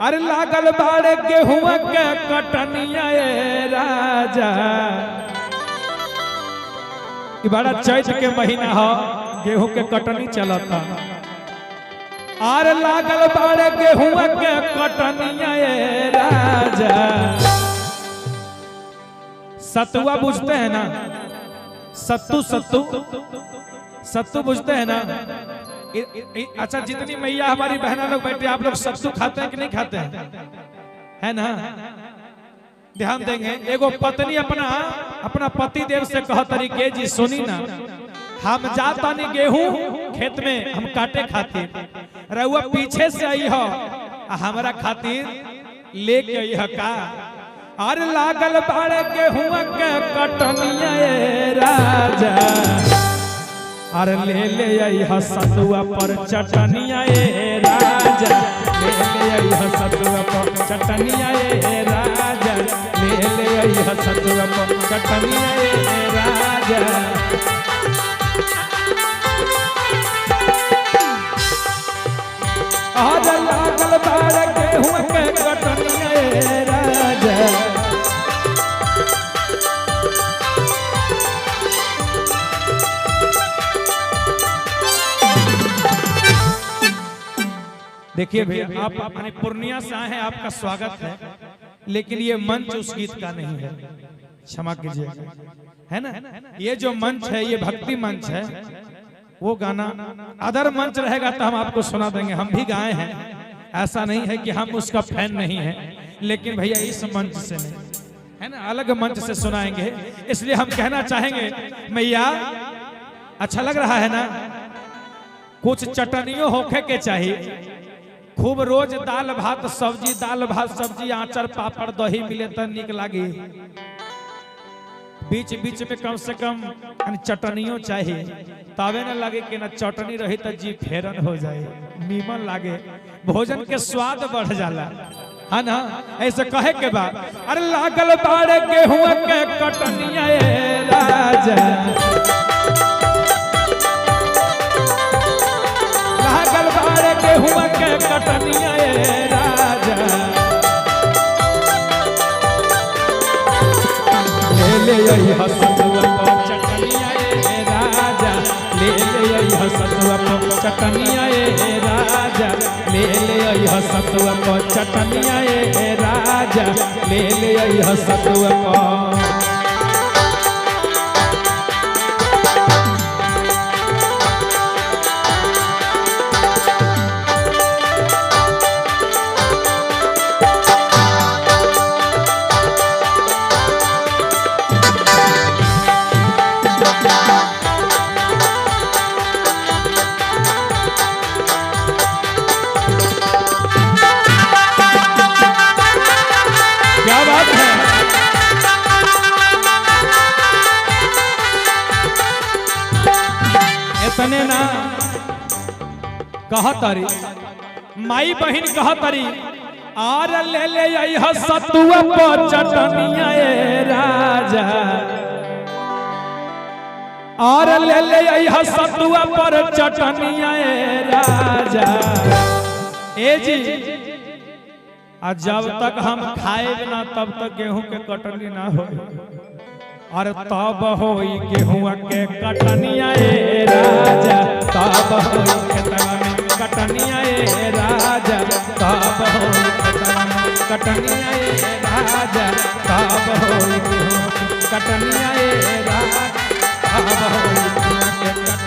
अरे लागल बाड़े गेहुआ के कटनिया ए राजा। ई बड़ा चैत के महीना ह, गेहूं के कटनी चलता। आर लागल बाड़े गेहुआ के कटनिया ए राजा। सतुआ बुझते हैं ना? सत्तू सत्तू सत्तू बुझते हैं ना? अच्छा, जितनी मैया हमारी बहना लोग बैठे, आप लोग सत्तू खाते हैं कि नहीं खाते हैं? है ना? ध्यान देंगे। एगो पत्नी अपना अपना पति देव से कह तरीके जी सुनी ना, हम जाता नहीं गेहूं खेत में हम काटे खातिर, रउआ पीछे से आई हो हमारा खातिर लेके आई हो का। अरे लागल बाड़े गेहूं के कटनिया ए राजा, अरे ले ले आई ह सतुआ पर चटनिया ए राजा, ले ले आई ह सतुआ पर चटनिया ए राजा, ले ले आई ह सतुआ पर चटनिया ए राजा। आज लागल बाड़े गेहूं के कटनिया ए राजा। देखिए भैया, आप अपने पूर्णिया से आए हैं, आपका स्वागत है, लेकिन ये मंच उस गीत का नहीं है, क्षमा कीजिए, है ना? ये जो मंच है ये भक्ति मंच है, वो गाना अदर मंच रहेगा तो हम आपको सुना देंगे, हम भी गाए हैं, ऐसा नहीं है कि हम उसका फैन नहीं है, लेकिन भैया इस मंच से नहीं है ना, अलग मंच से सुनाएंगे। इसलिए हम कहना चाहेंगे मैया, अच्छा लग रहा है ना? कुछ चटनियों होखे के चाहिए, खूब रोज दाल भात सब्जी, दाल भात सब्जी, आचार पापड़ दही मिले तो निक लागी। बीच बीच में कम से कम चटनियों चाहिए, तबे न लगे कि ना चटनी रही तो जी फेरन हो जाए, नीमन लागे, भोजन के स्वाद बढ़ जाला, है ना? ऐसे कहे के बाद अरे लागल बाड़े गेहूं के कटनिया ए राजा, लागल बाड़े गेहूं के कटनिया ए राजा, ले ले आई ह सतुआ पर चटनिया ए राजा, ले ले आई ह सतुआ पर चटनिया ए राजा, ले ले आई ह सतुआ पर चटनिया ए राजा, ले ले आई ह सतुआ पर। क्या बात है? इतने ना कहतरी माई बहन कहतरी, आर ले ले आई ह सतुआ पर चटनिया ए राजा, आर ले ले आई ह सतुआ पर चटनिया ए राजा। ए जी, आ जब तक हम खाए ना तब तक गेहूं के कटनी ना हो, अरे तब होई गेहूं के कटनिया ए राजा, तब होई खेतवा में कटनिया ए राजा, तब होई खेतवा में कटनिया ए राजा, तब होई गेहूं के कटनिया ए राजा, तब होई गेहूं के।